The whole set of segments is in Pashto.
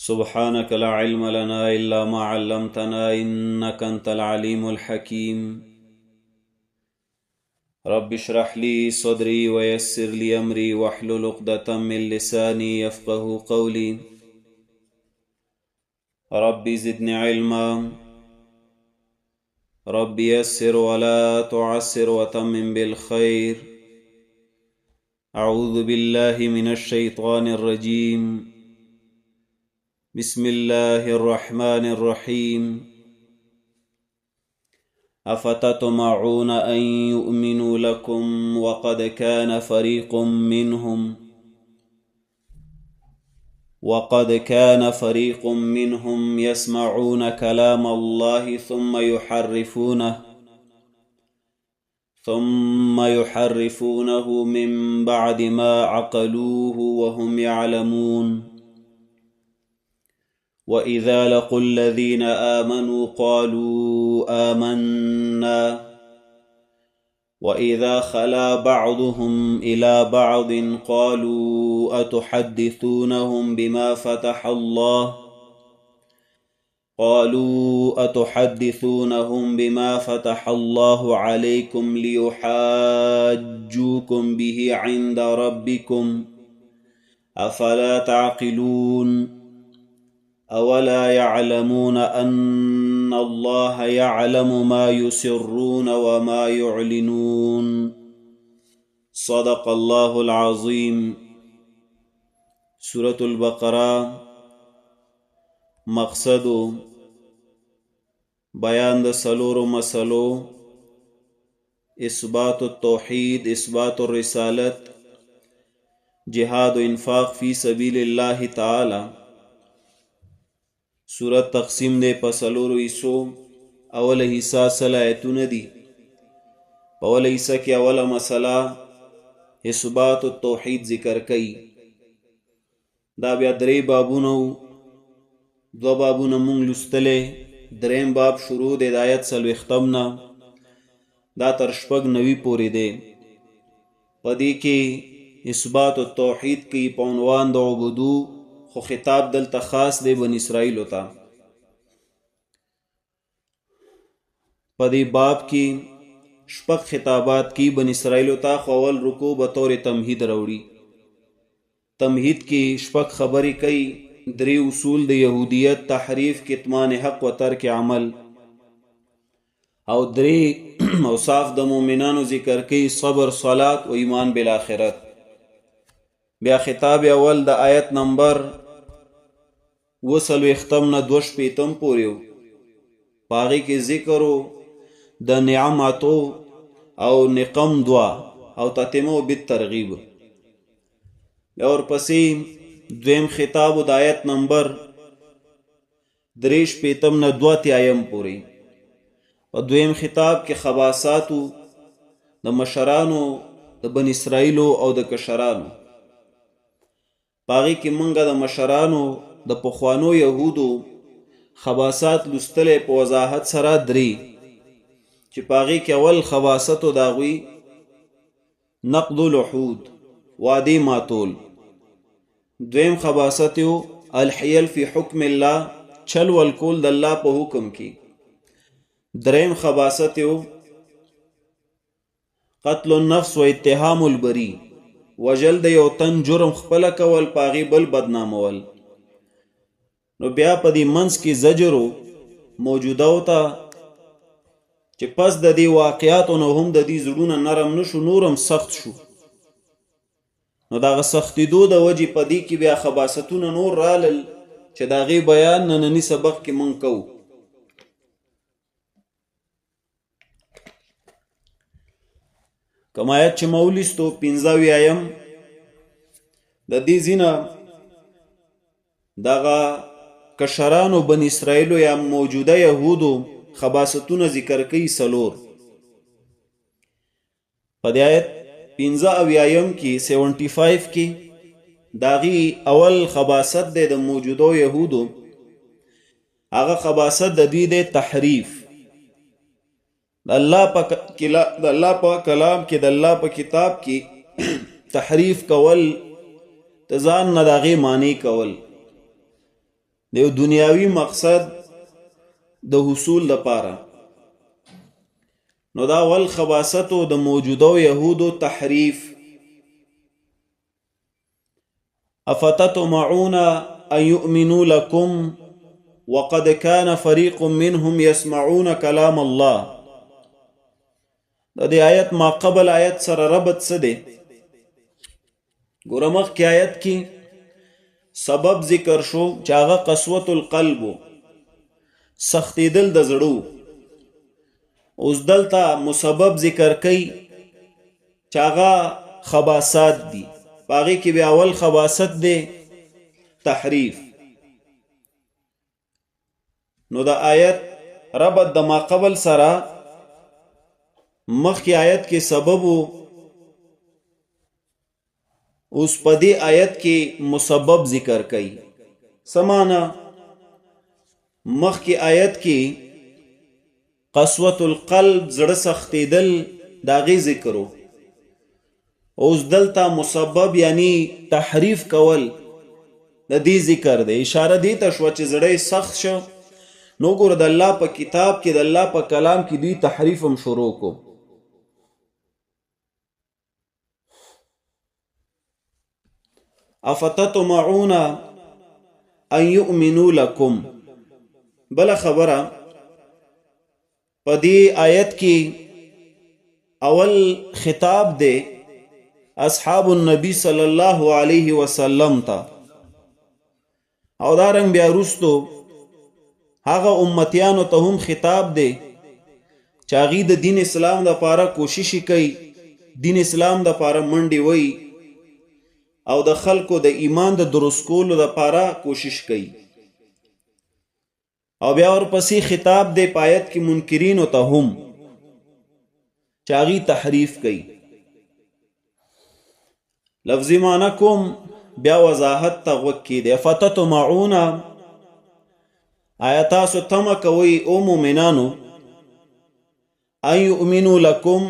سبحانك لا علم لنا إلا ما علمتنا إنك أنت العليم الحكيم. رب اشرح لي صدري ويسر لي أمري واحلل عقدة من لساني يفقه قولي. رب زدني علما. رب يسر ولا تعسر وتمم بالخير. أعوذ بالله من الشيطان الرجيم. بسم الله الرحمن الرحيم. أفتطمعون أن يؤمنوا لكم وقد كان فريق منهم يسمعون كلام الله ثم يحرفونه من بعد ما عقلوه وهم يعلمون. وإذا لقوا الذين آمنوا قالوا آمنا وإذا خلا بعضهم إلى بعض قالوا أتحدثونهم بما فتح الله عليكم ليحاجوكم به عند ربكم أفلا تعقلون. أولا يعلمون أن الله يعلم ما يسرون وما يعلنون. صدق الله العظيم. سورة البقرة مقصد بیان د سلورو مسلو: اثبات التوحید، اثبات الرسالت، جهاد و انفاق فی سبیل الله تعالی. سورت تقسیم دی په څلورو حصو. اوله حصه سل آیتونه دي. په اوله حصه کې اوله مسله اثبات التوحید ذکر کوي. دا بیا درې بابونه وو. دوه بابونه مونږ لوستلی. دریم باب شروع دی د آیت 40 نه، دا تر 96 پورې دی. په دې کې اثبات التوحید کوي په عنوان د عبدو، خو خطاب دلته خاص دی بني اسرائیلو ته. په دې باب کې شپږ خطابات کوي بني اسرائیلو ته، خو اول رکوع به طور تمهید راوړي. تمهید کې شپږ خبرې کوي. درې اصول د یهودیت، تحریف، کتمان حق و ترک عمل، او درې اوصاف د مؤمنانو ذکر کوي: صبر، صلات و ایمان بالآخرت. بیا خطاب اول د آیت نمبر 40 نه 62 پورې و. په هغې کې ذکر و د نعمتو او نقم دوا او تتمه بالترغیب. بیا ورپسې دویم خطاب د آیت نمبر 63 نه 82 پورې. په دویم خطاب کې خباساتو د مشرانو د بني اسرائیلو او د کشرانو. په هغې کې مونږه د مشرانو د پخوانو یهودو خباسات لوستلی په وضاحت سره درې، چې په هغې کې اول خباستو د هغوی نقد العهود، وعدې ماتول. دویم خباست یو الحیل فی حکم الله، چل ولکول د الله په حکم کې. دریم خباست یو قتل النفس و اتهام البری، وژل د یو تن جرم خپله کول، په هغې بل بدنامول. نو بیا په دې منځ کې زجر و موجوده و ته چې پس د دې واقعاتو نو هم د دې زړونه نرم نه شو، نور هم سخت شو. نو دغه سختېدو د وجې په دې کې بیا خباستونه نور رالل چې د هغې بیان ننني سبق کې مونږ کوو. کوم آیت چې ما ولوستو 75 د دې ځینه دغه کشرانو بني اسرائیلو یا موجوده یهودو خباستونه ذکر کوي څلور. په دې آیت 75 کې 75 کې د هغې اول خباست دی د موجودو یهودو. هغه خباست د دوی دی تحریف. د الله په کلام کې، د الله په کتاب کې تحریف کول، د ځان نه د هغې معنی کول. د یو دنیاوي مقصد د حصول لپاره. نو دا اول خباست د موجوده يهودو تحریف. افتطمعون ان يؤمنوا لكم وقد كان فريق منهم يسمعون كلام الله. د دې آیت ما قبل آیت سره ربط څه دی؟ ګوره مخکې آیت کې سبب ذکر شو چې هغه قسوت القلب، سختېدل د زړه. اوس دلته مسبب ذکر کوي چې هغه خباسات دي. په هغې کې بیا اول خباست دی تحریف. نو د آیت ربط د ما قبل سره مخکې آیت کې سبب وو، اوس په دې آیت کې مسبب ذکر کوي. سمانه مخکې آیت کې قسوت القلب، زړه سختېدل، د هغې ذکر و. اوس دلته مسبب یعنی تحریف کول د دې ذکر دی. اشاره دې ته شوه چې زړه یې سخت شو. نو ګوره د الله په کتاب کې، د الله په کلام کې دوی تحریف هم شروع کو. افتطمعون ان یؤمنوا لکم. بل خبره په دې آیت کې اول خطاب دی اصحاب النبی صلی الله علیه وسلم ته، او دا رنګ بیا وروستو هغه امتیانو ته هم خطاب دی چې هغوی د دین اسلام دپاره کوشش کوي، دین اسلام دپاره منډې وایي او د خلکو د ایمان د درست کولو دپاره کوشش کوي. او بیا ورپسې خطاب دی په آیت کې منکرینو ته هم چې هغوی تحریف کوي. لفظي معنی کوم بیا وضاحت ته غوږ کېږدئ. فتطمعون، آیا تاسو تمه کوئ او مؤمنانو ان یؤمنو لکم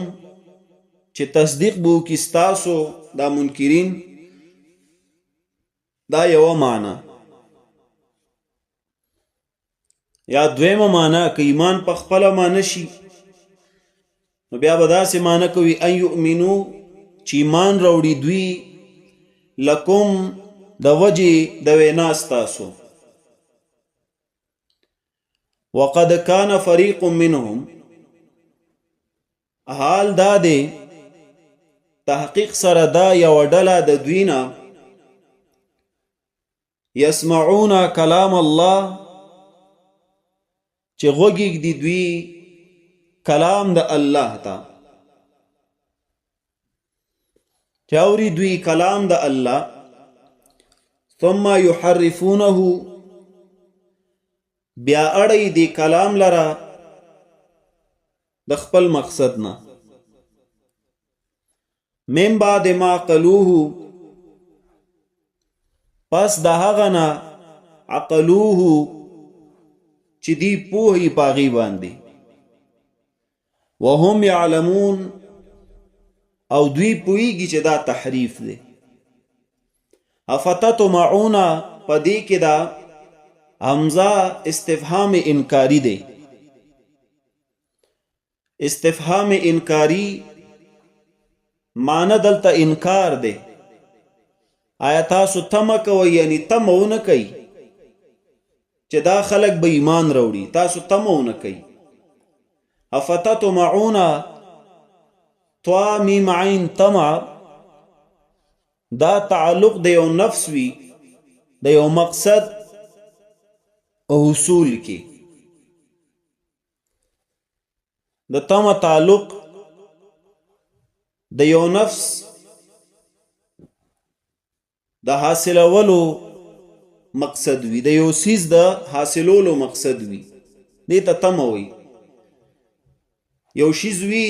چې تصدیق به وکړي ستاسو دا منکرین؟ دا یوه معنی. یا دویمه معنی که ایمان په خپله معنی شي نو بیا به داسې معنی کوي ان یؤمنو چې ایمان راوړي دوی لکم د وجې د وینا ستاسو. وقد کان فریق منهم، حال دا دی تحقیق سره دا یو ډله د دوی نه یسمعون کلام الله چې غوږ ږدي دوی کلام د الله ته، چې اوري دوی کلام د الله، ثم یحرفونه بیا اړوي دې کلام لره د خپل مقصد نه، من بعد ما عقلوه پس د هغه نه عقلوه چې دی پوهی په هغې باندې، وهم یعلمون او دوی پوهیږي چې دا تحریف دی. افتطمعون په دې کې دا همزه استفهام انکاری دی. استفهام انکاری معنی دلته انکار دی. آیا تاسو تمه کوئ، یعنی تمه ونه کوئ چې دا خلک به ایمان راوړي، تاسو تمه ونه کوئ. افتطمعون طا میم عین طمع، دا تعلق د یو نفس وي د یو مقصد حصول کې. د طمع تعلق د یو نفس د حاصلولو مقصد وي، د یو څیز د حاصلولو مقصد وي، دې ته طمع وي. یو شیز وي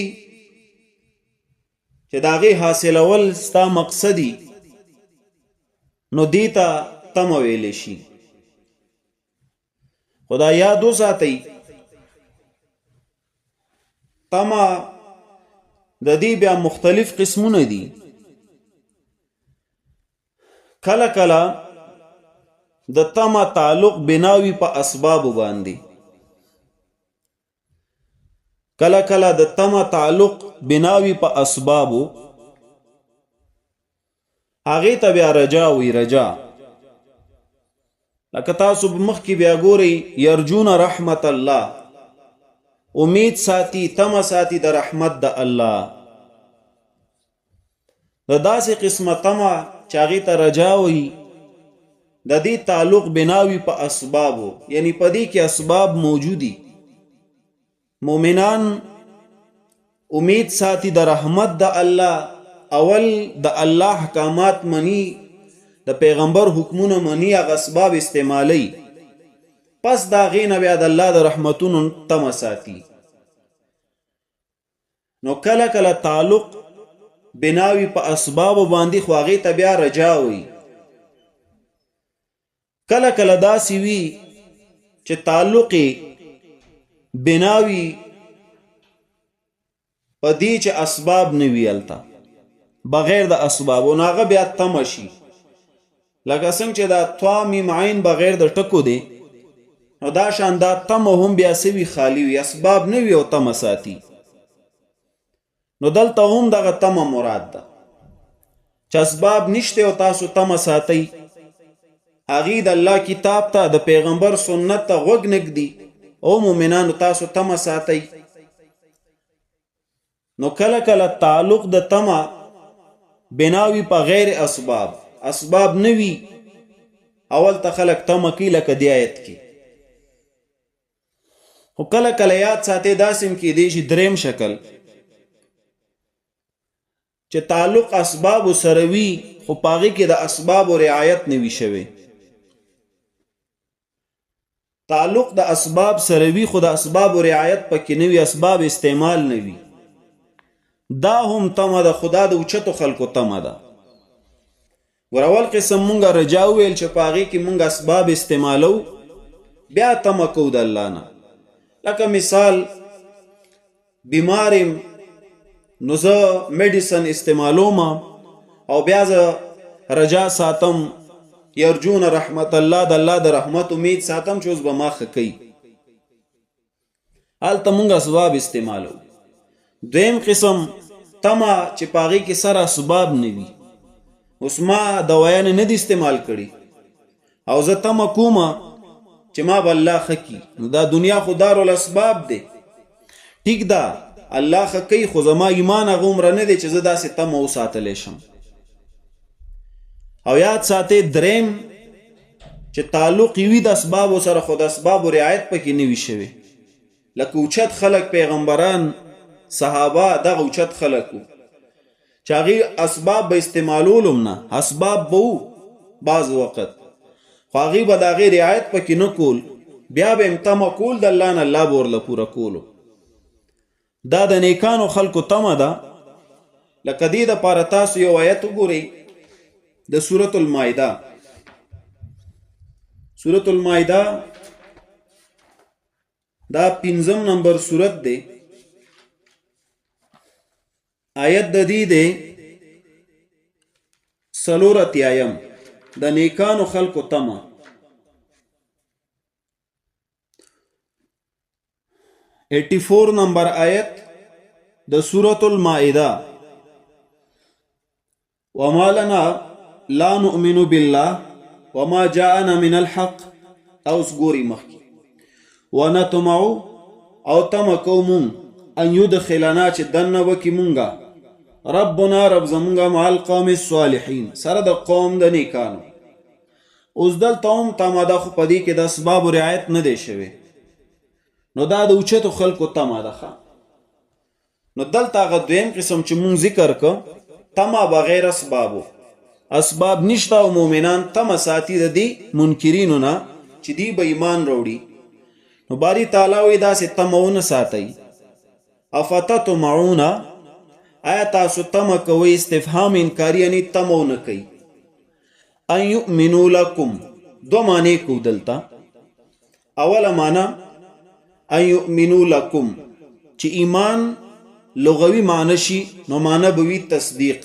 چې د هغې حاصلول ستا مقصدي، نو دې ته طمع ویلی شي. خدا یاد وساتئ، طمع د دې بیا مختلف قسمونه دي. کله کله د تمه تعلق بناوي په اسباب باندې، کله کله د تمه تعلق بناوي په اسبابو، هغې ته بیا رجا وي. رجا لکه تاسو مخکې بیا ګورئ، یرجون رحمت الله، امید ساتي، تمه ساتي د رحمت د الله. د داسې قسمه تمه چې هغې ته رجا وي، د دې تعلق بناوي په اسبابو، یعنی په دې کې اسباب موجودي. مؤمنان امید ساتي د رحمت د الله، اول د الله احکامات مني، د پیغمبر حکمونه مني، هغه اسباب استعمالوي، پس د هغې نه بیا د الله د رحمتونو تمه ساتي. نو کله کله تعلق بناوي په اسبابو باندې، خو هغې ته بیا رجا وي. کله کله داسې وي چې تعلق بناوي په دې چې اسباب نه وي هلته، بغیر د اسبابو، نو هغه بیا تمه شي. لکه څنګه چې دا طا میم عین بغیر د ټکو دی، نو دا شان دا تمه هم بیا څه وي؟ خالي وي، اسباب نه وي او تمه ساتي. نو دلته هم دغه تمه مراد ده چې اسباب نشته او تاسو تمه ساتئ. هغې د الله کتاب ته، د پیغمبر سنت ته غوږ نه ږدي، او مؤمنانو تاسو تمه ساتئ. نو کله کله تعلق د تمه بناوي په غیر اسباب، اسباب نه وي، اول ته خلک تمه کوي لکه دې آیت کې. خو کله کله یاد ساتئ داسې هم کېدی شي دریم شکل چې تعلق اسباب سره وي، خو په هغې کې د اسبابو رعایت نه وي شوی. تعلق د اسباب سره وي، خو د اسبابو رعایت پکې نه وي، اسباب استعمال نه وي. دا هم تمه ده، خدا د اوچتو خلکو تمه ده. ګوره اول قسم مونږ رجا وویل چې په هغې کې مونږ اسباب استعمالو، بیا تمه کوو د الله نه. لکه مثال بیمار یم، نو زه میډیسن استعمالوم او بیا زه رجا ساتم، یرجون رحمت الله، د الله د رحمت امید ساتم چې اوس به ما ښه کوي. هلته مونږ اسباب استعمالو. دویم قسم تمه چې په هغې کې سره اسباب نه وي، اوس ما دوایانې نه دي استعمال کړي او زه تمه کوم چې ما به الله ښه کړي. نو دا دنیا خو دارالاسباب دی، ټیک ده الله ښه کوي، خو زما ایمان هغه عمره نه دی چې زه داسې تمه وساتلی شم. او یاد ساتئ دریم چې تعلق وي د اسبابو سره، خو د اسبابو رعایت پکې نه وي شوی. لکه اوچت خلک، پیغمبران، صحابه، دغه اوچت خلک وو چې هغې اسباب به استعمالول هم نه، اسباب به وو بعض وخت، خو هغې به د هغې رعایت پکې نه کول، بیا به هم تمه کول د الله نه، الله به ورله پوره کولو. دا د نیکانو خلکو تمه ده. لکه دې دپاره تاسو یو آیت وګورئ د سورة المائده. سورة المائده دا پنځم نمبر سورت دی، آیت د دې دی څلور اتیایم، د نیکانو خلکو تمه. 84 نمبر آیت د سورة المائده، وما لنا لا نؤمن بالله وما جاءنا من الحق. اوس ګوري مخکې، ونطمع او تمه کوو مونږ ان يدخلنا چې دننه وکړي مونږه ربنا رب زمونږه مع القوم الصالحین، سره د قوم د نیکانو. اوس دلته هم تمه ده، خو په دې کې د اسبابو رعایت نه دی شوی، نو دا د اوچتو خلکو تمه ده. نو دلته هغه دویم قسم چې مونږ ذکر که تمه بغیر اسبابو، اسباب نشته او مؤمنان تمه ساتي د دې منکرینو نه چې دی به ایمان راوړي. نو باری تعالی وایي داسې تمه ونه ساتئ. افتطمعون، آیا تاسو تمه کوئ؟ استفهام انکاري یعنی تمه ونه کوئ. ان یؤمنو لکم، دوه معنی کوو دلته. اوله معنی ان یؤمنو لکم چې ایمان لغوي معنی شي، نو معنی به وي تصدیق.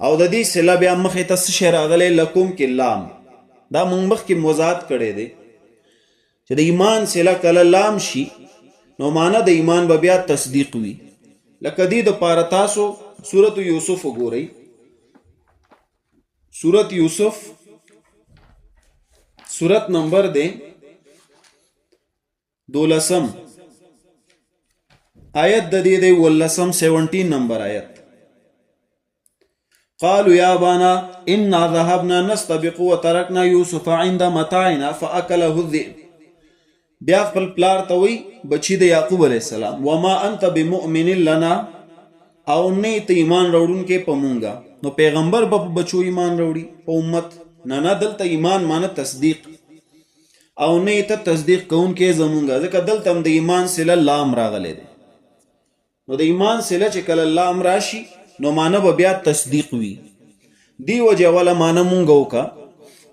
او د دې صله بیا مخې ته څه شی راغلی؟ لکم کې لام. دا مونږ مخکې وضاحت کړی دی چې د ایمان صله کله لام شي نو معنی د ایمان به بیا تصدیق وي. لکه دې د پاره تاسو سورت یوسف وګورئ. سورت یوسف سورت نمبر دی دولسم آیت د دې دی ولسم، 17 نمبر آیت. قالوا يا ابانا انا ذهبنا نستبق وتركنا يوسف عند متاعنا فاكله الذئب. بیا خپل پلار ته وی بچی د یعقوب علی السلام، وما انت بمؤمن لنا، او نه ته ایمان راوړونکې په مونږه. نو پیغمبر به په بچو ایمان راوړي په امت؟ نه نه، دلته ایمان معنی تصدیق، او نه ته تصدیق کوونکې زمونږه، ځکه دلته هم د ایمان صله لام راغلی دی. نو د ایمان صله چې کله لام راشي نو معنی به بیا تصدیق وي. دی وجه ولا معنی مونږ وکا،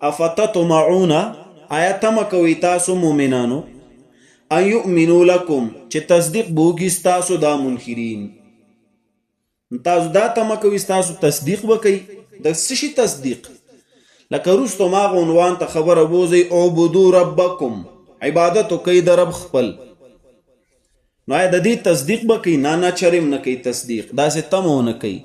افتطمعون، آیا تمه کوي تاسو مؤمنانو، ان یؤمنو لکم، چې تصدیق به وکړي ستاسو دا منکرین؟ تاسو دا تمه کوي ستاسو تصدیق به کوي؟ د څه شي تصدیق؟ لکه وروسته ما هغه عنوان ته خبره بوځئ، اعبدو ربکم، عبادت وکئ د رب خپل. نو آیا د دې تصدیق به کوي؟ نه نه، چرې هم نه کوي تصدیق، داسې تمه ونه کوي.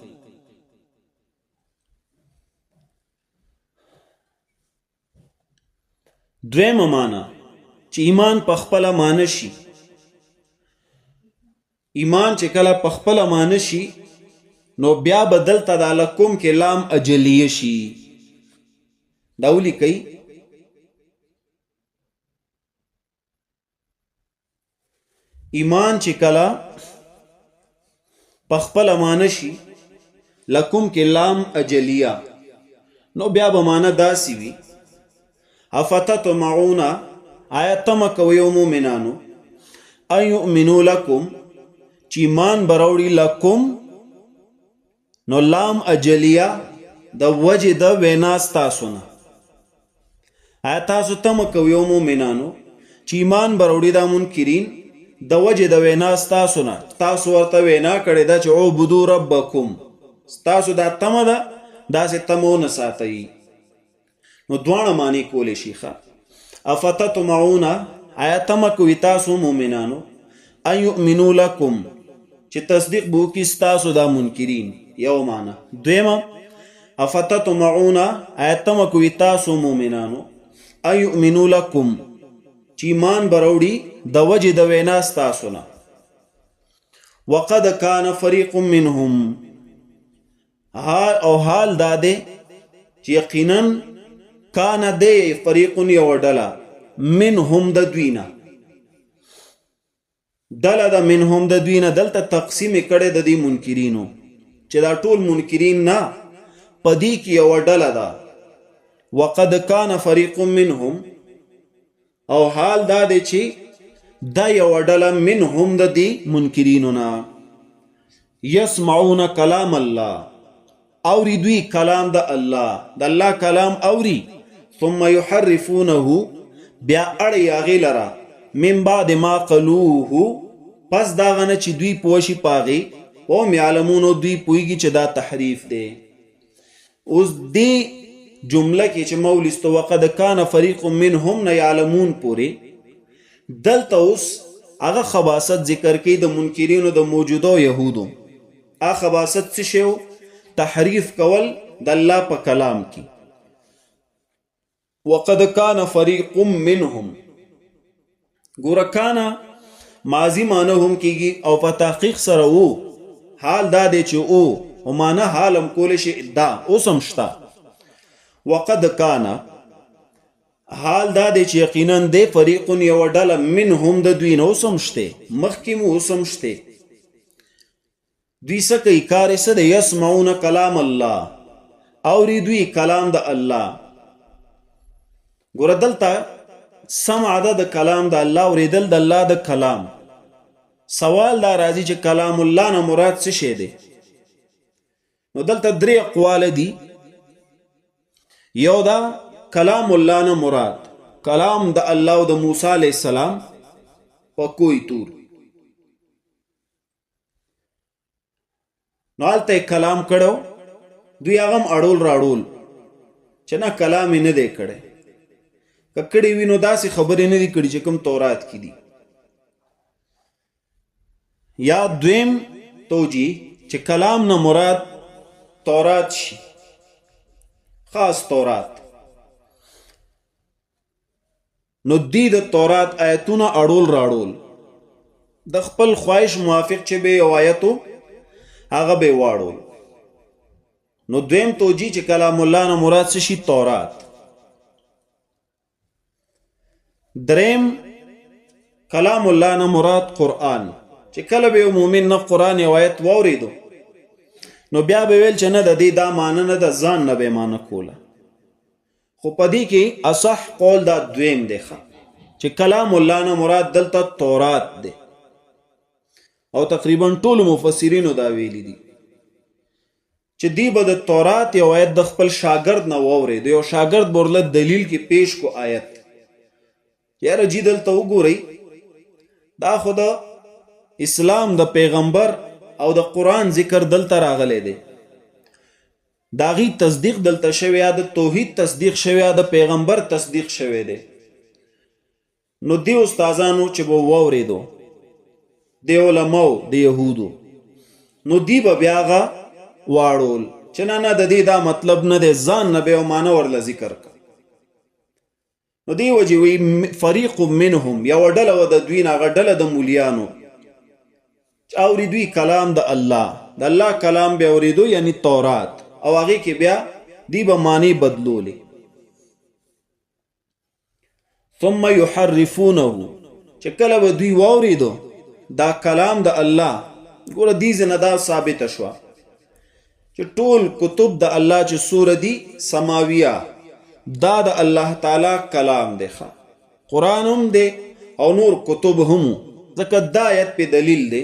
دویمه معنا چې ایمان په خپله معنی شي، ایمان چې کله په خپله معنی شي نو بیا به دلته د لکم کې لام اجلیه شي. دا ولیکئ، ایمان چې کله په خپله معنی شي لکم کې لام اجلیه، نو بیا به معنی داسې وي، افتطمعون، آیا تمه کوئ او مؤمنانو، ان یؤمنو لکم، چې ایمان به راوړي لکم، نو لام اجلیه د وجې د وینا ستاسو نه. آیا تاسو تمه کوئ او مؤمنانو چې ایمان به راوړي دا منکرین د وجې د وینا ستاسو نه؟ تاسو ورته وینا کړې ده چې عبدو ربکم، ستاسو دا تمه ده، داسې تمه ونه ساتئ. نو دواړه معنی کولی شي. ښه، افتطمعون، آیا تمه کوي تاسو مؤمنانو، ان یؤمنو لکم، چې تصدیق به وکړي ستاسو دا منکرین؟ یو معنی. دویمه، افتطمعون، آیا تمه کوي تاسو مؤمنانو، ان یؤمنو لکم، چې ایمان به راوړي د وجې د وینا ستاسو نه؟ وقد کان فریق منهم، حال او حال دا دی چې یقینا کان دی فریق یو ډله، منهم د دوی نه، ډله د منهم د دوی نه. دلته تقسیم کړی د دې منکرینو چې دا ټول منکرین نه، په دې کې یوه ډله ده. وقد کان فریق منهم، او حال دا دی چې دا یوه ډله منهم د دې منکرینو نه، یسمعون کلام الله، اوري دوی کلام د الله، د الله کلام اوري، ثم یحرفونه، بیا اړي هغې لره، من بعد ما قلوه، پس د هغه نه چې دوی پوه شي په هغې، وهم یعلمون، او دوی پوهېږي چې دا تحریف دی. اوس دې جمله کې چې ما ولوسته وقد کان فریق منهم نه یعلمون پورې، دلته اوس هغه خباست ذکر کوي د منکرینو د موجوده یهودو. هغه خباست څه شی و؟ تحریف کول د الله په کلام کې. وقد کان فریق منهم، ګوره کان ماضی معنی هم کیږي او په تحقیق سره وو، حال دا دی چې او او معنی حال هم کولی شي، دا اوس هم شته. وقد کان، حال دا دی چې یقینا دی فریق یوه ډله منهم د دوی نه اوس هم شته، مخکې مو اوس هم شته. دوی څه کوي؟ کار یې څه دی؟ یسمعون کلام الله، اوري دوی کلام د الله. ګوره دلته سمع ده د کلام د الله، اورېدل د الله د کلام. سوال دا راځي چې کلام الله نه مراد څه شی دی؟ نو دلته درې اقوال دي. یو دا کلام الله نه مراد کلام د الله او د موسی علیه السلام په کوی تور، نو هلته یې کلام کړو. دوی هغه هم اړول راړول چې نه کلام یې نه دی کړی، که کړی وي نو داسې خبرې نه دي کړي چې کوم تورات کې دي. یا دویم توجیه چې کلام نه مراد تورات شي، خاص تورات، نو دی د تورات آیتونه اړول راړول د خپل خواهش موافق چې به یو آیتو هغه به واړول. نو دویم توجیه چې کلام الله نه مراد څه شي؟ تورات. دریم کلام الله نه مراد قرآن، چې کله به یو مؤمن نه قرآن یو آیت واورېدو نو بیا به ویل چې نه د دې دا معنی نه ده، ځان نه به یې معنی کوله. خو په دې کې اصح قول دا دویم دی ښه، چې کلام الله نه مراد دلته تورات دی، او تقریبا ټولو مفسرینو دا ویلي دي چې دی به د تورات یو آیت د خپل شاګرد نه واورېد، یو شاګرد به ورله دلیل کې پیش کو آیت، یاره جی دلته وګورئ دا خو د اسلام د پیغمبر او د قرآن ذکر دلته راغلی دی، د هغې تصدیق دلته شوی، د توحید تصدیق شوی، د پیغمبر تصدیق شوی دی. نو دی استادانو چې به واورېدو د علماو د یهودو، نو دی به بیا هغه واړول چې نه نه د دې دا مطلب نه دی، ځان نه به یو معنی ورله ذکر کړه. نو دی وجې وی فریق منهم، یوه ډله وه د دوی نه، هغه ډله د مولیانو چې اوري دوی کلام د الله، د الله کلام به اورېدو یعنی تورات، او هغې کې بیا دوی به معنی بدلولې. ثم يحرفونه، چې کله به دوی واورېدو دا کلام د الله، ګوره دې ځای نه دا ثابته شوه چې ټول کتب د الله چې سوره دي سماویه، دا د الله تعالی کلام دی ښه، قرآن هم دی او نور کتب هم، ځکه دا آیت په دلیل دی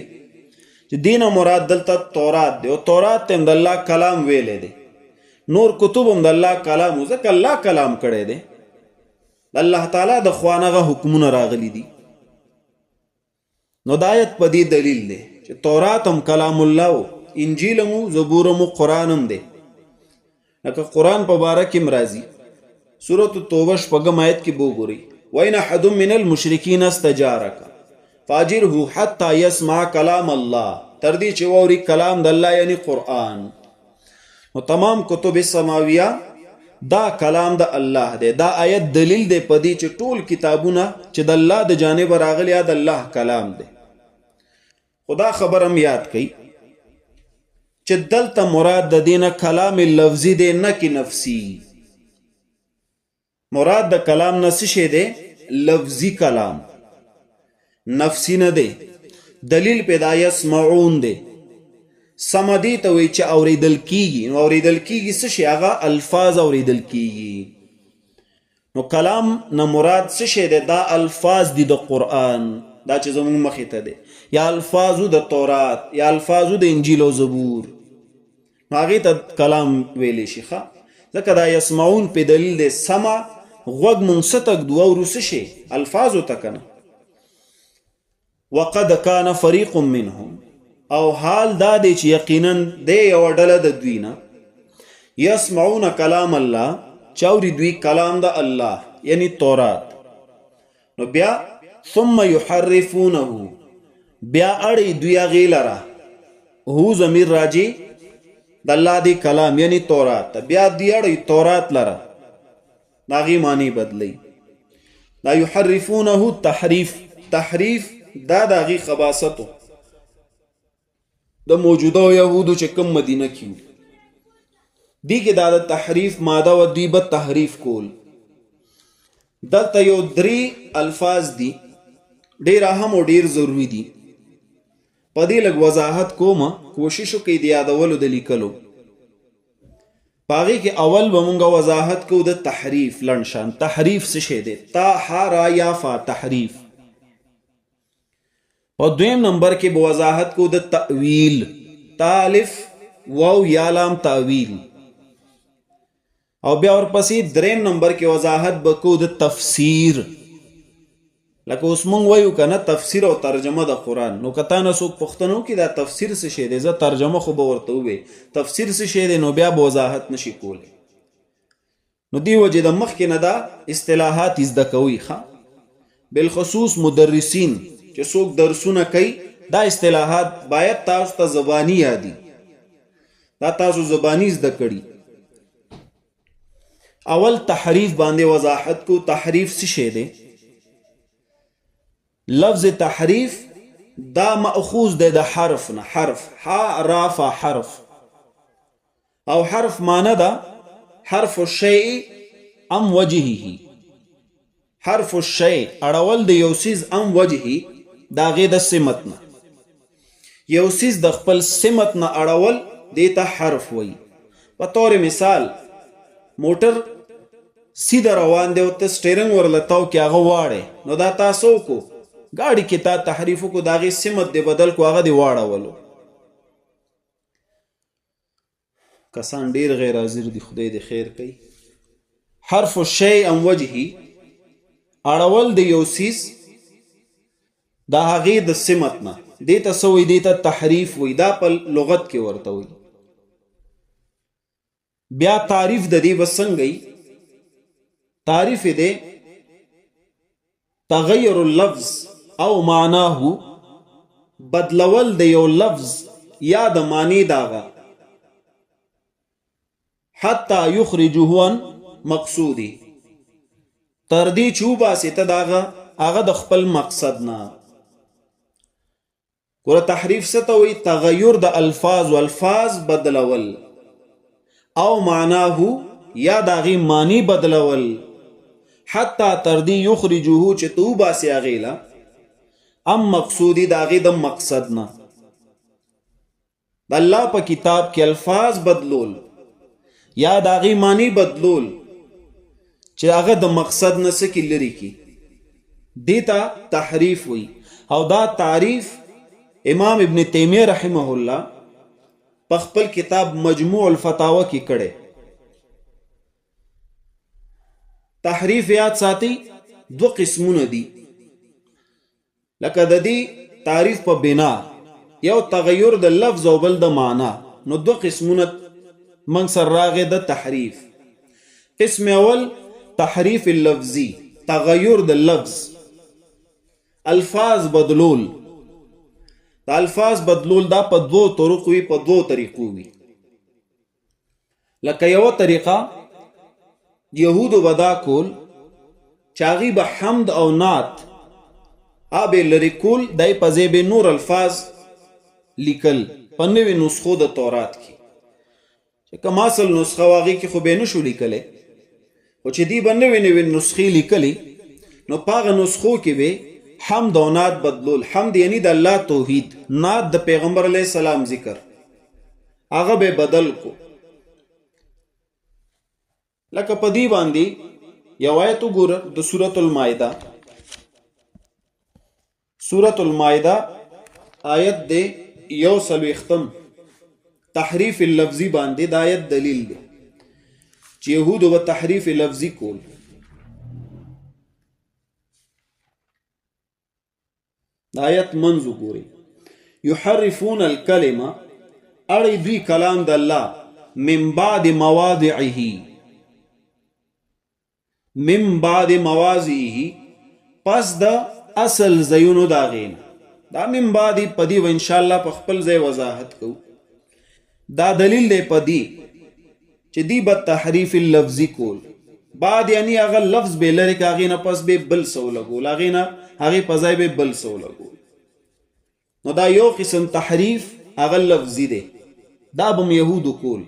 چې دینه مراد دلته تورات دی، او تورات ته هم د الله کلام ویلی دی، نور کتب هم د الله کلام و، ځکه الله کلام کړی دی، د الله تعالی د خوا نه هغه حکمونه راغلي دي. نو دا آیت په دې دلیل دی چې تورات هم کلام الله و، انجیل هم و، زبور هم و، قرآن هم دی. لکه قرآن په باره کې هم راځي، سورة التوبه شپږم آیت کې به وګورئ، وإن أحد من المشرکین استجارک فاجره حتی يسمع کلام الله، تر دې چې واوري کلام د الله یعنی قرآن. نو تمام کتب سماویه دا کلام د الله دی. دا آیت دلیل دی په دې چې ټول کتابونه چې د الله د جانبه راغلي د الله کلام دی. خو دا خبره هم یاد کړئ چې دلته مراد د دې نه کلام لفظي دی نه کې نفسي. مراد د کلام نه څه شی دی؟ لفظي کلام، نفسي نه دی. دلیل په دا یسمعون دی، سمع دې ته وایي چې اورېدل کېږي. نو اورېدل کېږي څه شی؟ هغه الفاظ اورېدل کېږي. نو کلام نه مراد څه شی دی؟ دا الفاظ دي د قرآن، دا چې زموږ مخې ته دی، یا الفاظو د تورات، یا الفاظو د انجیل او زبور، نو هغې ته کلام ویلی شي ښه. ځکه دا یسمعون په دلیل دی، سمع غوږ مونږ څه ته ږدو؟ اورو څه شی؟ الفاظو ته که نه. وقد کان فریق منهم، او حال دا دی چې یقینا دی یوه ډله د دوی نه یسمعون کلام الله، چې اوري دوی کلام د الله یعنی تورات. نو بیا ثم یحرفونه، بیا اړي دوی هغې لره، هو ضمیر راجع د الله دی کلام یعنی تورات ته، بیا دوی اړي تورات لره، د هغې معنی بدلی. دا یحرفونه تحریف، تحریف دا د هغې خباستو د موجوده یهودو چې کوم مدینه کې وو، دې کې دا د تحریف ماده وه، دوی به تحریف کول. دلته یو درې الفاظ دي ډېر اهم او ډېر ضروري دي، په دې لږ وضاحت کوم، کوشش وکړئ د یادولو د لیکلو. په هغې کې اول به مونږ وضاحت کوو د تحریف لنډ شان. تحریف څه شی دی؟ تا ح را یا فا، تحریف. په دویم نمبر کې به وضاحت کوو د تأویل، تا الف واو یا لام، تأویل. او بیا ورپسې دریم نمبر کې وضاحت به کوو د تفسیر. لکه اوس مونږ وایو کنه تفسیر او ترجمه د قرآن، نو که تا نه څوک پوښتنه وکړي دا تفسیر څه شی دی، زه ترجمه خو به ورته ووایې تفسیر څه شی دی، نو بیا به وضاحت نشي کولی. نو دی وجې د مخکې نه دا اصطلاحات زده کوئ ښه، بالخصوص مدرسین چې څوک درسونه کوي دا اصطلاحات باید تاسو ته زبانی یادي، دا تاسو زبانی زده کړي. اول تحریف باندې وضاحت کو، تحریف څه شی دی؟ لفظ تحریف دا مأخوذ دی د حرف نه، حرف ح را فا حرف، او حرف معنی ده حرف الشیء ام وجهه، حرف الشیء اړول د یو څیز ام وجهه د هغې د سمت نه، یو څیز د خپل سمت نه اړول دې ته حرف وایي. په طور مثال موټر سیده روان دی او ته سټیرنګ ورله تاو کې هغه واړی، نو دا تا څه وکړو؟ ګاډي کې تا تحریف وکړو، د هغې سمت دې بدل کړو، هغه دې واړولو. کسان ډیر غیر حاضر دي، خدای دې خیر کوي. حرف الشیء ام وجهي اړول د یو څیز د هغې د سمت نه، دې ته څه وایي؟ دې ته تحریف وایي، دا په لغت کې ورته وایي. بیا تعریف د دې به څنګه وي؟ تعریف یې دی تغیر اللفظ او معناه، بدلول د یو لفظ یا د معنی داغه، حتی یخرجه عن مقصودی، تر دې چې وباسې ته داغه هغه د خپل مقصد نه. ګوره تحریف څه ته وایي؟ تغیر د الفاظ، الفاظ بدلول او معناه یا د هغې معنی بدلول، حتی تر دې یخرجه چې ته وباسې هغې له ام مقصودي د هغې د مقصد نه. د الله په کتاب کې الفاظ بدلول یا د هغې معنی بدلول چې هغه د مقصد نه څه کې لرې کړي، دې ته تحریف وایي. او دا تعریف امام ابن تیمیه رحمه الله په خپل کتاب مجموع الفتاوه کې کړی. تحریف یاد ساتي دوه قسمونه دي، لکه د دې تعریف په بنا یو تغیر د لفظ او بل د معنا، نو دوه قسمونه موږ سره راغی د تحریف. قسم اول تحریف اللفظي، تغیر د لفظ، الفاظ بدلول. د الفاظ بدلول دا په دوو طرق وي، په دوو طریقو وي. لکه یوه طریقه یهودو به دا کول چې هغوی به حمد او نعت به لرې کول، دی په ځای به نور الفاظ لیکل په نوې نسخو د تورات کې، چې کوم اصل نسخه وه هغې کې خو به یې نشو لیکلی، خو چې دوی به نوې نوې نسخې لیکلې نو په هغه نسخو کې به حمد او نعت بدلول. حمد یعنی د الله توحید، نعت د پیغمبر علیه السلام ذکر، هغه به بدل کو. لکه په دې باندې یو آیت وګوره د سورة المائده، سورة المائده آیت دی 41، تحریف اللفظي باندې د آیت دلیل دی چې یهودو به تحریف لفظي کول. د آیت منځ وګورئ، یحرفون الکلمه، اړی دوی کلام د الله، من بعد مواضعه، من بعد مواضعه، پس د اصل ځایونو د هغې نه. دا من بعد په دې به انشاءالله په خپل ځای وضاحت کوو. دا دلیل دی په دې چې دی به تحریف اللفظي کول. بعد یعنی هغه لفظ به لرې که هغې نه پس به بل څه ولګول، هغې نه هغې په ځای به بل څه ولګول. نو دا یو قسم تحریف هغه لفظي دی، دا به هم یهودو کول.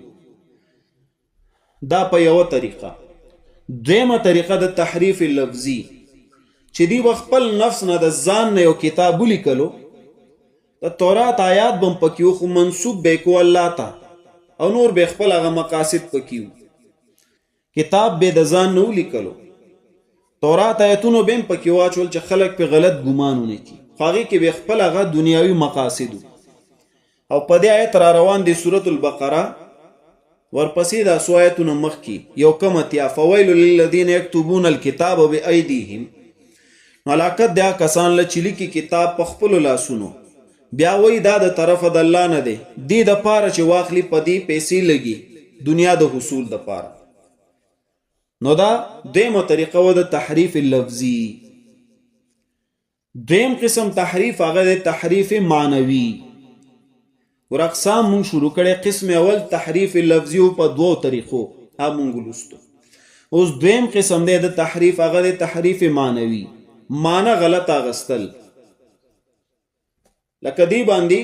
دا په یوه طریقه. دویمه طریقه د تحریف لفظي چې دی به خپل نفس نه د ځان نه یو کتاب ولیکلو، د تورات آیات به هم پکې وو خو منسوب به یې کو الله ته او نور به خپل هغه مقاصد پکې وو. کتاب به د ځان نه ولیکلو، تورات آیتونو به هم پکې واچول چې خلک پې غلط ګمان ونه کړي، خو هغې کې به خپل هغه دنیاوي مقاصد وو. او په دې آیت را روان دی سورة البقره، ورپسې دا څو آیتونه مخکې یو کم اتیا، فویل للذین یکتبون الکتاب بأیدیهم. نو هلاکت دی هغه کسان له چې لیکي کتاب په خپلو لاسونو، بیا وایي دا د طرفه د الله نه دی، دې دپاره چې واخلي په دې پیسې لږې دنیا د حصول دپاره. نو دا دویمه طریقه وه د تحریف لفظي. دویم قسم تحریف هغه دی تحریف معنوي. ور اقسام مونږ شروع کړي، قسم اول تحریف لفظي په دوو طریقو هغه مونږ لوستو. اوس دویم قسم دی د تحریف، هغه دی تحریف معنوي، معنی غلط اغستل. لکه دی باندې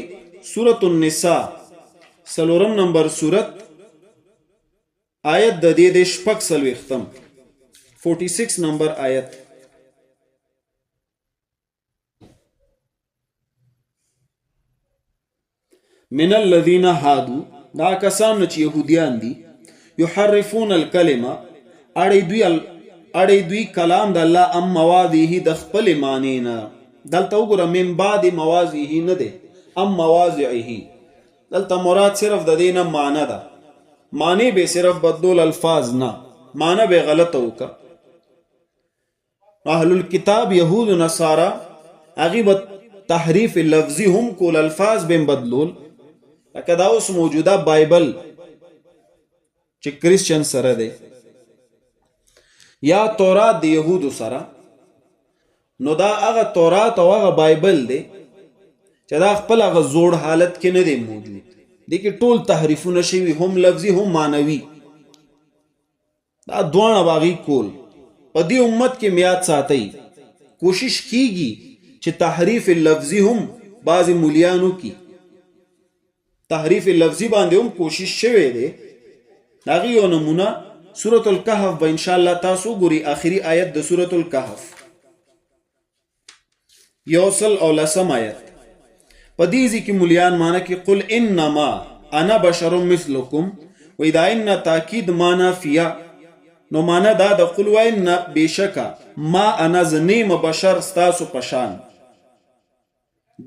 سورة النساء څلورم نمبر سورت آیت د دې د 46م 46 نمبر آیت. من الذين هادو، دا کسان چې يهوديان دي، يحرفون الكلمه اړي دوی کلام د الله ام مواضعه د خپل معنی نه. دلته وګوره من بعد مواضعه نه ده، ام مواضعه، دلته مراد صرف د دې نه معنی ده، معنی به صرف بدلول الفاظ نه، معنی به غلطه وکړه. اهل الكتاب يهود و نصارا هغه به تحریف لفظي هم کول، الفاظ به بدلول. لکه دا اوس موجوده بایبل چې کریسچن سره دی یا تورات د يهودو سره، نو دا هغه تورات او هغه بایبل دی چې دا خپل هغه زوړ حالت کې نه دی موجود، دې کې ټول تحریفونه شوي، هم لفظي هم معنوي. دا دواړه باغی کول په دې امت کې میاد ساتي. کوشش کیږي چې تحریف لفظي هم بعضې مولیانو کی تحریف لفظي باندې هم کوشش شوی دی. هغې یو نمونه سورة الکهف به انشاءالله تاسو ګوري، آخري آیت د سورة الکهف 110 آیت. په دې ځای کې مولیان معنی کې قل انما انا بشر مثلکم، وایي دا ان تاکید معنا فیه، نو معنا دا د قل وای نه بېشکه ما انا زه نه یم بشر ستاسو په شان.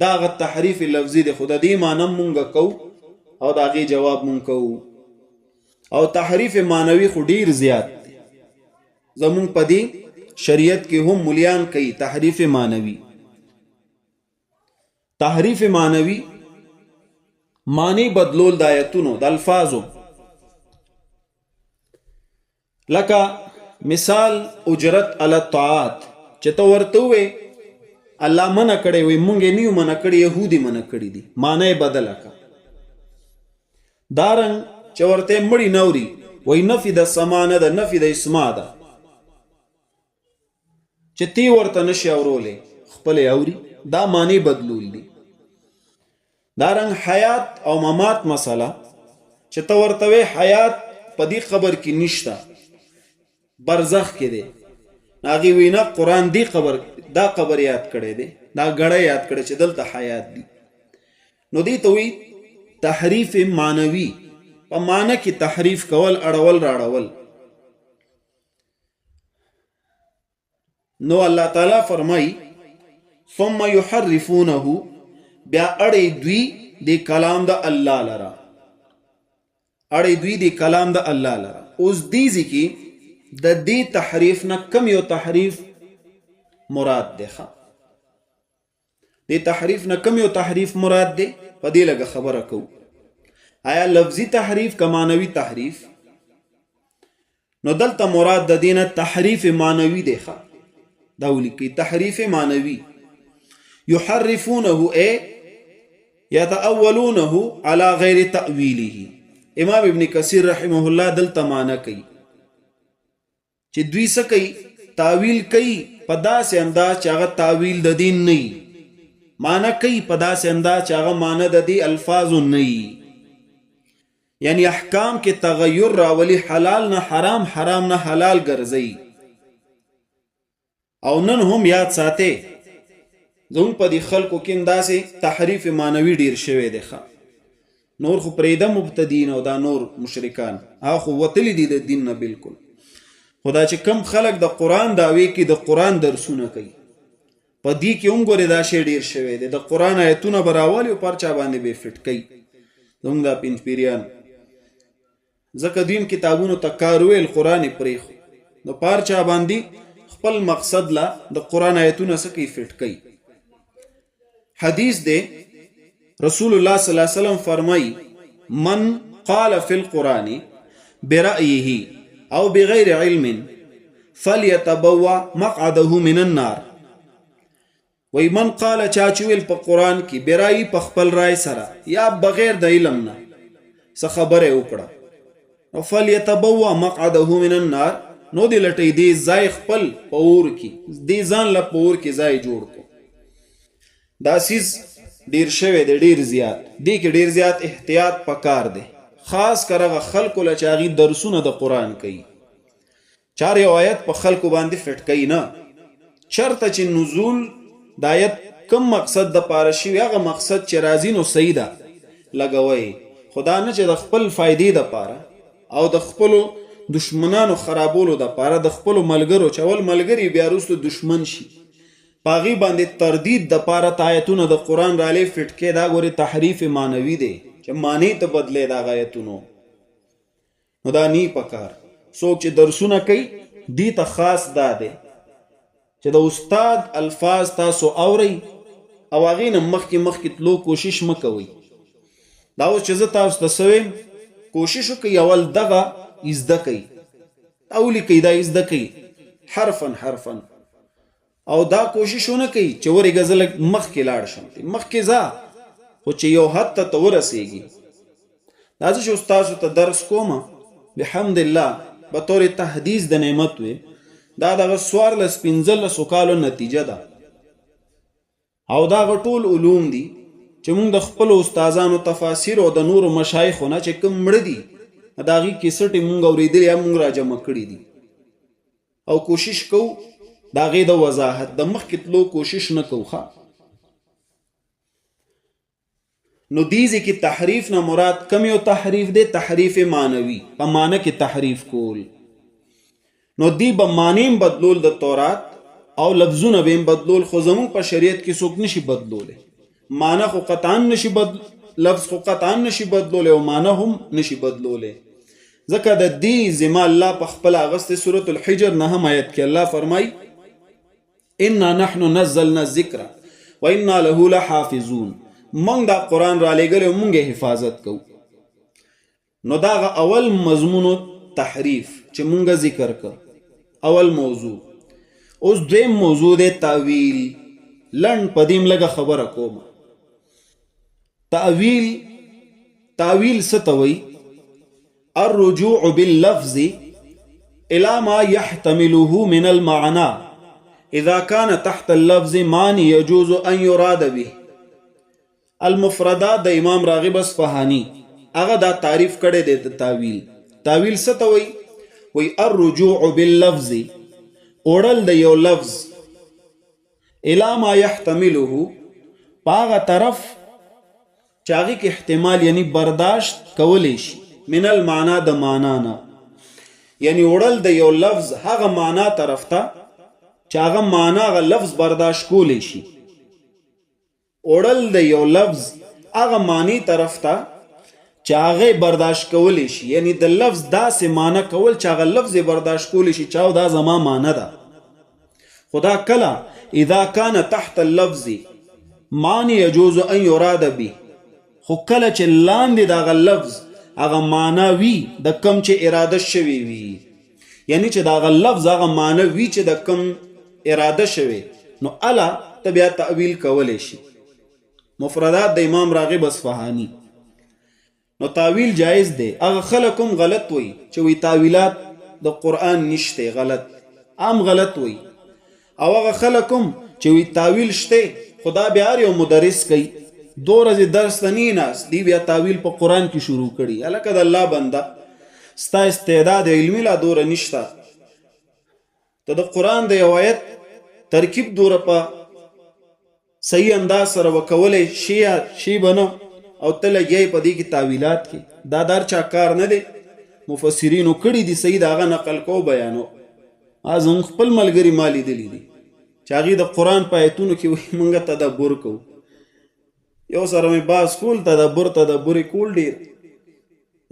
دا هغه تحریف لفظي دی، خو د دې معنی مونږ کوو او د هغې جواب مونږ کوو. او تحریف معنوي خو ډیر زیات دی، زمونږ په دې شریعت کې هم مولیان کوي تحریف معنوي. تحریف معنوي معنی بدلول د آیتونو د الفاظو، لکه مثال اجرت علی الطاعات چې ته ورته وې الله منع کړی، وي مونږ یې نیو منع کړی، یهودي منع کړی دي، معنی یې بدله کړه. دارنګ چې ورته مړی نوري وای نفي د سما نه ده، نفي د اسما ده، چې تی ورته نشي اورولې خپلې اوري، دا معنی بدلول دي. دارنګ حیات او ممات مسله چې ته ورته وې حیات په دې قبر کې نشته، برزخ کې دی، هغې وینا قرآن دی قبر دا قبر یاد کړی دی، دا ګړی یاد کړی چې دلته حیات دی. نو دې ته وایي تحریف معنوي، په معنی کې تحریف کول، اړول راړول. نو الله تعالی فرمایي ثم يحرفونه، بیا اړې دوی د کلام د الله لره، اړې دوی د کلام د الله لره. اوس دې ځکه د دې تحریف نه کم یو تحریف مراد دی؟ ښه، دې تحریف نه کم یو تحریف مراد دی؟ په دې لږه خبره کوو. آیا لفظي تحریف که معنوي تحریف؟ نو دلته مراد د دینه تحریف معنوي دی. ښه، دا ولیکئ تحریف معنوي. يحرفونه ای يتأولونه على غیر تأویله. امام ابن کثیر رحمه الله دلته معنی کوي چې دوی څه کوي، تاویل کوي په داسې انداز چې هغه تاویل د دین نه وي، معنی کوي په داسې انداز چې هغه معنی د دې الفاظو نه وي، یعنی احکام کې تغیر راولي، حلال نه حرام، حرام نه حلال ګرځي. او نن هم یاد ساتئ زموږ په دې خلکو کې داسې تحریف معنوي ډیر شوی دی. ښه، نور خو پرېږده مبتدین او دا نور مشرکان، هغه خو وتلي دي د دین نه بالکل. خو دا چې کم خلک د قرآن دعوې کې د قرآن درسونه کوي، په دې کې هم ګورې دا شی ډیر شوی دی. د قرآن آیتونه به راولي او پر چا باندې به فټ کوي زموږ دا پنځپیریان، ځکه دوی هم کتابونو ته کار ویل، قرآن یې پرېښود، نو پر چا باندې خپل مقصد لا د قران آیتونه څه کوي، فټ کوي. حدیث دی، رسول الله صلی الله علیه وسلم فرمایي: من قال فی القرآن برأيه او بغیر علم فليتبوأ مقعده من النار. وای من قال، چا چې ویل په قرآن کې برای، په خپل رای سره یا بغیر د علم نه څه خبره وکړه، نو فليتبوأ مقعده من النار، نو دی لټي دی ځای خپل په اور کې، دی ځان له په اور کې ځای جوړ کو. دا سیز ډیر شوی دی، ډیر زیات دی کې ډیر زیات احتیاط پکار دی، خاص کر هغه خلکو له چې هغوی درسونه د قرآن کوي. چار یو آیت په خلکو باندې فټ کوي نه، چرته چې نزول د آیت کم مقصد د پاره شوی هغه مقصد چې راځي نو صحیح ده لګوي، خدا نه چې د خپل فایدې د پاره او د خپلو دشمنانو خرابولو د پاره، د خپلو ملګرو چې اول ملګري بیا وروسته دشمن شي، په هغې باندې تردید د پاره ته آیتونه د قرآن رالې فټ کې. دا ګورې تحریف معنوي دی چې معنی ته بدلې د هغه آیتونو، نو دا نی پکار. څوک چې درسونه کوي دې ته خاص دا دی چې د استاد الفاظ تاسو اورئ او هغې نه مخکې مخکې تلو کوشش مه کوئ. دا اوس چې زه تاسو ته څه وایم، کوشش وکړئ اول دغه زده کړئ او لیکئ، دا زده کړئ حرفا حرفا، او دا کوشش ونه کوي چې ورېږه زه لږ مخکې لاړ شم. مخکې ځه، خو چې یو حد ته ته ورسېږي. دا زه چې اوس تاسو ته درس کوم، بحمد الله به طور تحدیث د نعمت وي، دا دغه 14 15 کالو نتیجه ده، او دا ټول علوم دي چې موږ د خپلو استادانو تفاسیر او د نورو مشایخو نه چې کوم مړه دي د هغې کیسټې موږ اورېدلي یا موږ راجمع کړي دي، او کوشش کوو د هغې د وضاحت د مخکې تلو کوشش نه کوو. ښه، نو دې ځای کې تحریف نه مراد کوم یو تحریف دی؟ تحریف معنوي، په معنی کې تحریف کول. نو دی به معنی هم بدلول د تورات او لفظونه به هم بدلول، خو زموږ په شریعت کې څوک نشي بدلولی. معنی خو قطعا نشي بدل، لفظ خو قطعا نشي بدلولی او معنی هم نشي بدلولی، ځکه د دې ذمه الله په خپله اخیستې. سورة الحجر نهم آیت کې الله فرمایي: انا نحن نزلنا الذکر وانا له لحافظون. مونږ دا قرآن را لېږلی او مونږ یې حفاظت کوو. نو دا هغه اول مضمون تحریف چې مونږ ذکر کړ، اول موضوع. اوس دویم موضوع دی تاویل. لنډ په دې هم لږه خبره کوم. تاویل، تاویل څه ته وایي؟ الرجوع باللفظ إلى ما يحتمله من المعنى إذا كان تحت اللفظ معنى يجوز أن يراد به. المفردات د امام راغب اصفهاني هغه دا تعریف کړی دی د تاویل. تاویل څه ته وایي؟ وایي الرجوع باللفظ، اوړل د یو لفظ، إلى ما يحتمله، په هغه طرف چې هغې کې احتمال یعنی برداشت کولی شي، من المعنا د معنا نه، یعنی وړل د یو لفظ هغه معنا طرف ته چې هغه معنا هغه لفظ برداشت کولی شي. وړل د یو لفظ هغه معنی طرف ته چې هغه برداشت کولی شي، یعنی د لفظ داسې معنی کول چې هغه لفظ یې برداشت کولی شي چې دا زما معنی ده. خو دا کله اذا کان تحت اللفظ معنی يجوز ان يراد به، خو کله چې لاندې د هغه لفظ هغه معنا وي د کم چې اراده شوی وي، یعنی چې د هغه لفظ هغه معنا وي چې د کم اراده شوی، نو الا ته بیا تأویل کولی شي. مفردات د امام راغب اصفهاني. نو تاویل جایز دی. هغه خلک هم غلط وایي چې وایي تاویلات د قرآن نشته، غلط، عام غلط وایي. او هغه خلک هم چې وایي تاویل شته، خو دا بیا هر یو مدرس کوي، دوه ورځې درس ته نه ناست دی بیا تاویل په قرآن کې شروع کړي. هلکه د الله بنده، ستا استعداد علمي لا دوره نشته، ته د قرآن د یو آیت ترکیب دوره په صحیح انداز سره وکولی شي شي به نه، او ته لګیا یې په دې کې تاویلات کې. دا د هر چا کار نه دی، مفسرینو کړي دي، صحیح د هغه نقل کو بیانو. زموږ خپل ملګري ما لیدلي دي چې هغوی د قرآن په آیتونو کې وایي موږ تدبر کوو. یو سره مې باز کول، تدبر تدبر یې کول ډېر،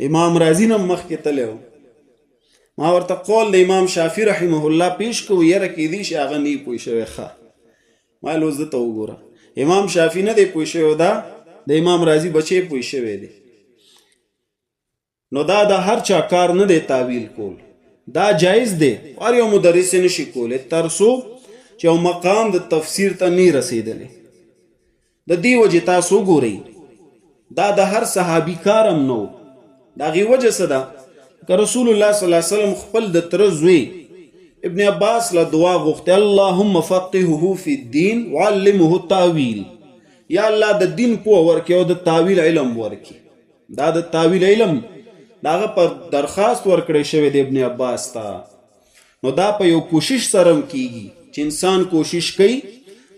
امام رازي نه مخکې تللی و. ما ورته قول د امام شافعي رحمه الله پیش کو، یره کې دي چې هغه نه پوه شوی. ښه، ما لوز ته وګوره، امام شافعي نه دی پوه شوی، دا د امام رازي بچی پوه شوی دی. نو دا د هر چا کار نه دی تاویل کول، دا جایز دی، هر یو مدرس یې نشي کولی تر څو چې یو مقام د تفسیر ته نه رسېدلی. د دې وجې تاسو وګورئ، دا د هر صحابي کار هم نه و. د هغې وجه څه ده؟ که رسول الله صلی الله علیه وسلم خپل د تره زوی ابن عباس له دعا غوښته، اللهم فقهه فی الدین وعلمه التاویل، یا الله د دین پوهه ورکړي او د تاویل علم ورکړي. دا د تاویل علم داغه پر درخواست ورکړی شوی دی ابن عباس ته. نو دا په یو کوشش سره هم کیږي چې انسان کوشش کوي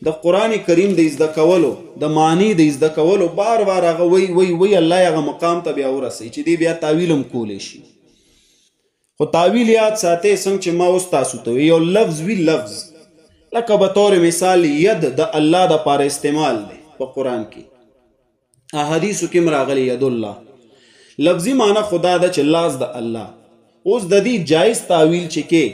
د قران کریم د زده کولو، د معنی د زده کولو، بار بار هغه وی وی وی، الله هغه مقام ته بیا ورسي چې دی بیا تاویل هم کولی شي. خو تاویل یاد ساتئ، څنګه چې ما اوس تاسو ته یو لفظ وی، لفظ لکه به طور مثال ید د الله د پاره استعمال دی په قران کې، احادیثو کې راغلی ید الله، لفظي معنی خدا ده چې لاس د الله. اوس د دې جایز تاویل چې کې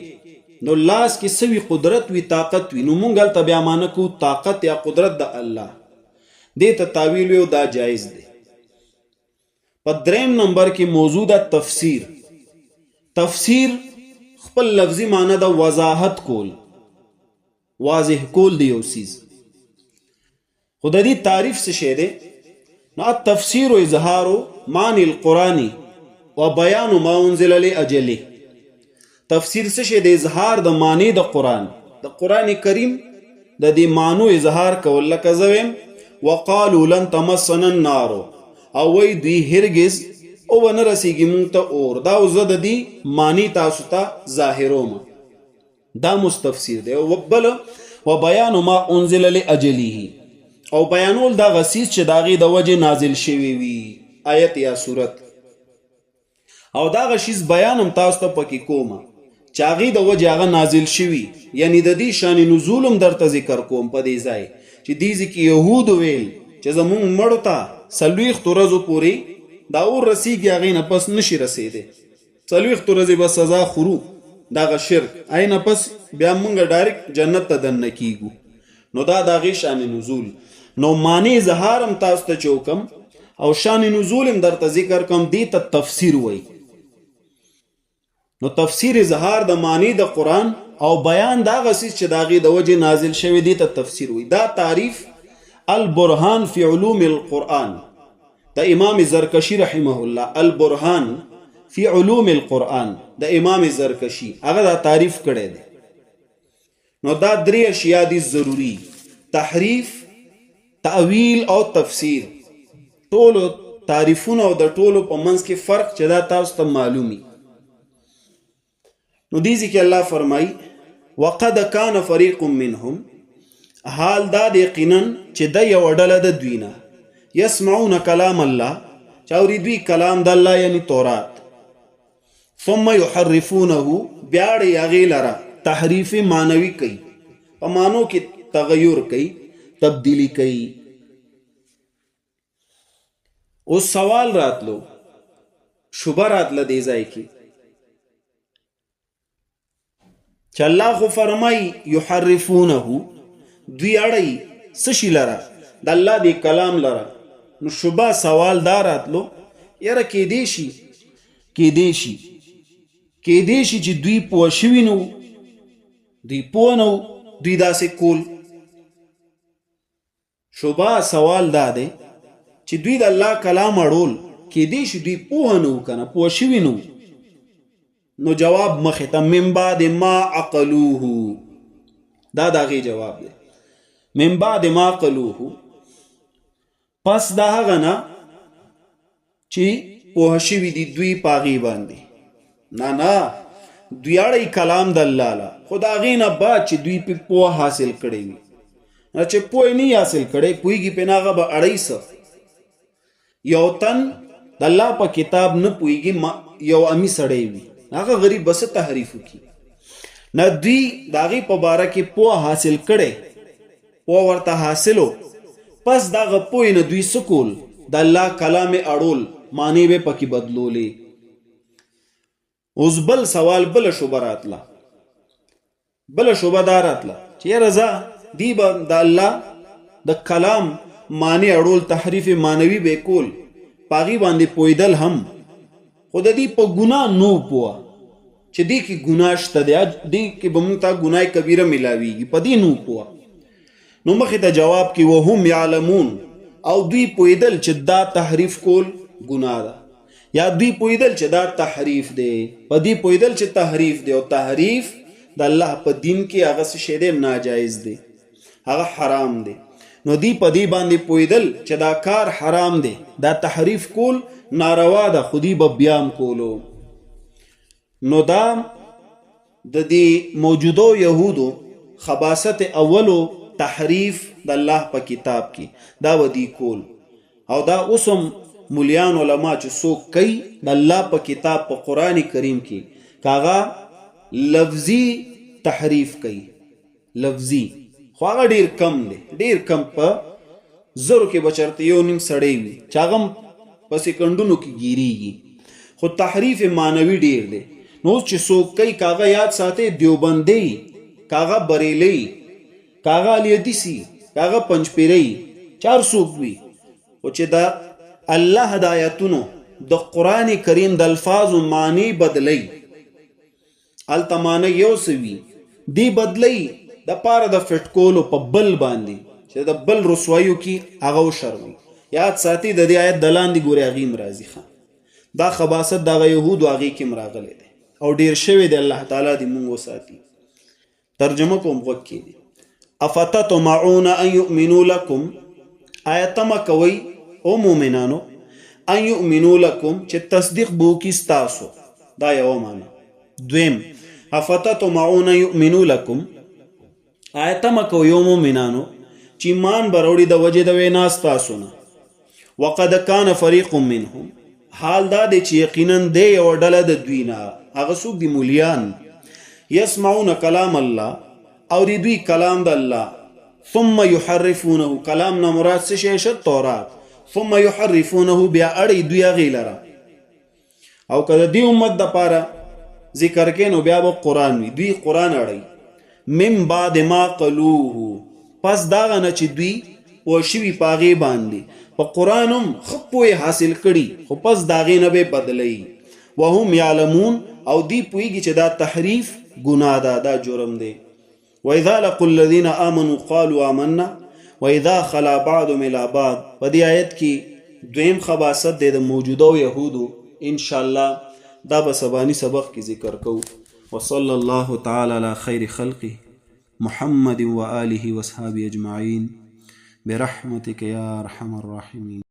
نو لاس کې سوي قدرت وي، طاقت وي، نو مونږ هلته بیا معنی کو طاقت یا قدرت د الله، دې ته تاویل وي او دا جایز دی. په دریم نمبر کې موضوع ده تفسیر. تفسیر خپل لفظي معنی ده وضاحت کول، واضح کول دی یو څیز. خو د دې تعریف څه شی دی؟ نو التفسیر اظهار معنی القرآن و بیان ما انزل لاجله. تفسیر څه شی دی؟ اظهار د معنی د قرآن، د قرآن کریم د دې معنو اظهار کول. لکه زه ویم وقالو لن تمسنا النار، او وی دوی هرگز او ونه رسیږي مونږ ته اور. دا زه د دې معنی تاسو ته ظاهروم، دا مستفسیر دی. او بل و بیان ما انزل لاجله، او بیانول دا غسیس چې داغي د وجه نازل شوی وي آیت یا سورت، او دا غشیز بیان هم تاسو ته پکې کومه چې هغې د وجې هغه نازل شوي، یعنی د دې شان نزول هم درته ذکر کوم په دې ځای چې دې ځای کې یهودو ویل چې زمونږ مړو ته 40 ورځو پورې دا اور رسیږي، هغې نه پس نشي رسېدی، 40 ورځې به سزا خورو دغه شرک، هغې نه پس بیا مونږ ډایرکټ جنت ته دننه کیږو. نو دا د هغې شان نزول. نو معنی اظهار هم تاسو ته چې وکم او شان نزول هم درته ذکر کوم، دې ته تفسیر وایي. نو تفسیر اظهار د معنی د قرآن او بیان دا غسی چې د هغې د وجې نازل شوی، دې ته تفسیر وایي. دا تعریف البرهان فی علوم القرآن د امام زرکشی رحمه الله، البرهان فی علوم القرآن د امام زرکشی هغه دا تعریف کړی دی. نو دا درې اشیاء دي ضروري، تحریف، تأویل او تفسیر. ټولو تعریفونه او د ټولو په منځ کې فرق چې دا تاسو ته معلومي. نو دې ځای کې الله فرمایي وقد کان فریق منهم، حال دا د یقینا چې د یو ډله د دوی نه یسمعون کلام الله، چې اوري دوی کلام د الله یعنی تورات، ثم يحرفونه، بیا اړوي هغې لره تحریف معنوي کوي، په معنو کې تغیر کوي، تبدیلی کوي. اوس سوال راتلو، شبه راتله دې ځای کې چې الله خو فرمای يحرفونه، دوی اړوي څه شي لره؟ د الله دې کلام لره. نو شبه سوال دا راتلو، یاره کېدی شي، کېدی شي، کېدی شي چې دوی پوه شوي نه وو، دوی پوه نه وو، دوی داسې کول. شبه سوال دا دی چې دوی د الله کلام اړول، کېدی شي دوی پوه نه وو که نه، پوه شوي نه وو. نو جواب مخې ته من بعد ما عقلوه، دا د هغې جواب دی، من بعد ما عقلوه، پس د هغه نه چې پوه شوي دي دوی په هغې باندې. نه نه، دوی اړوي کلام د الله له، خو د هغې نه بعد چې دوی پې پوه حاصل کړی وي، نه چې پوه نه حاصل کړی، پوهېږي پې نه، هغه به اړوي څه؟ یو تن د الله په کتاب نه پوهېږي، یو امي سړی وي، هغه غریب به څه تحریف وکړي؟ نه، دوی د هغې په باره کې پوه حاصل کړی، پوه ورته حاصلو، پس دغه پوهې نه دوی څه کول؟ د الله کلام یې اړول، معنی به پکې بدلولې. اوس بل سوال، بل شوبه راتله، بل شوبه دا راتله چې یاره ځه، دی به د الله د کلام معنی اړول، تحریف معنوي به کول، په هغې باندې پوهېدل هم، خو د دې په ګناه نو پوه چې دې کې ګناه شته دی، دې کې به مونږ ته ګناه کبیره ملاویږي، په دې نو پوه. نو مخې ته جواب کې وهم یعلمون، او دوی پوهېدل چې دا تحریف کول ګناه ده، یا دوی پوهېدل چې دا تحریف دی، په دې پوهېدل چې تحریف دی، او تحریف د الله په دین کې هغه څه شی دی، ناجایز دی، هغه حرام دی. نو دی په دې باندې پوهېدل چې دا کار حرام دی، دا تحریف کول ناروا ده، خو دی به بیا هم کولو. نو دا د دې موجودو یهودو خباست اولو تحریف د الله په کتاب کې دا به دی کول، او دا اوس هم مولیان علما چې څوک کوي د الله په کتاب په قرآن کریم کې، که هغه لفظي تحریف کوي، لفظي خو هغه ډیر کم دی، ډیر کم، په زرو کې به چېرته یو نیم سړی وي چې هغه هم په سیکنډونو کې ګیریږي، خو تحریف معنوي ډیر دی. نو اوس چې څوک کوي، که هغه یاد ساتي دیوبندی، که هغه بریلی، که هغه علی حدیثي، که هغه پنجپیری، چې هر څوک وي، خو چې د الله د آیتونو د قرآن کریم د الفاظو معنی بدلی، هلته معنی یو څه وي، دی بدلی د پاره د فټ کولو په بل باندې چې د بل رسوایو کې هغه وشرموي. یاد ساتي د دې آیت د لاندې ګورې هغې هم راځي. ښه، دا خباست دغه یهودو هغې کې هم راغلی دی او ډیر شوی دی. الله تعالی دې مونږ وساتي. ترجمه کوم، غوږ کېږدئ. افتطمعون ان یؤمنو لکم، آیا تمه کوئ او مؤمنانو، ان یؤمنو لکم، چې تصدیق به وکړي ستاسو؟ دا یوه معنا. دویم، افتطمعون یؤمنو لکم، آیا تمه کوئ او مؤمنانو چې ایمان به راوړي د وجې د وینا ستاسو نه؟ وقد کان فریق منهم، حال دا دی چې یقینا دی یوه ډله د دوی نه، هغه څوک دي؟ مولیان. یسمعون کلام الله، او دی دوی کلام د الله، ثم یحرفونه، کلام نه مراد څه شی شه؟ تورات. ثم یحرفونه، بیا اړي دوی هغې لره. او که د دې امت دپاره ذکر کې نو بیا به قرآن وي، دوی قرآن اړي من بعد ما قلوه، پس داغه نه چې دوی پوه شوي په هغې باندې، په قرآن هم ښه پوهې حاصل کړي، خو پس د هغې نه به بدلوي. وهم یعلمون، او دوی پوهېږي چې دا تحریف ګناه ده، دا جرم دی. واذا لقوا الذين امنوا قالوا آمنا واذا خلا بعضهم الى بعض. په دې آیت کې دویم خباست دی د موجوده یهودو. ان شاء الله دا به سبانی سبق کې ذکر کوو. وصلى الله تعالى على خير خلقه محمد وآله واصحابه اجمعين برحمتك يا ارحم الراحمين.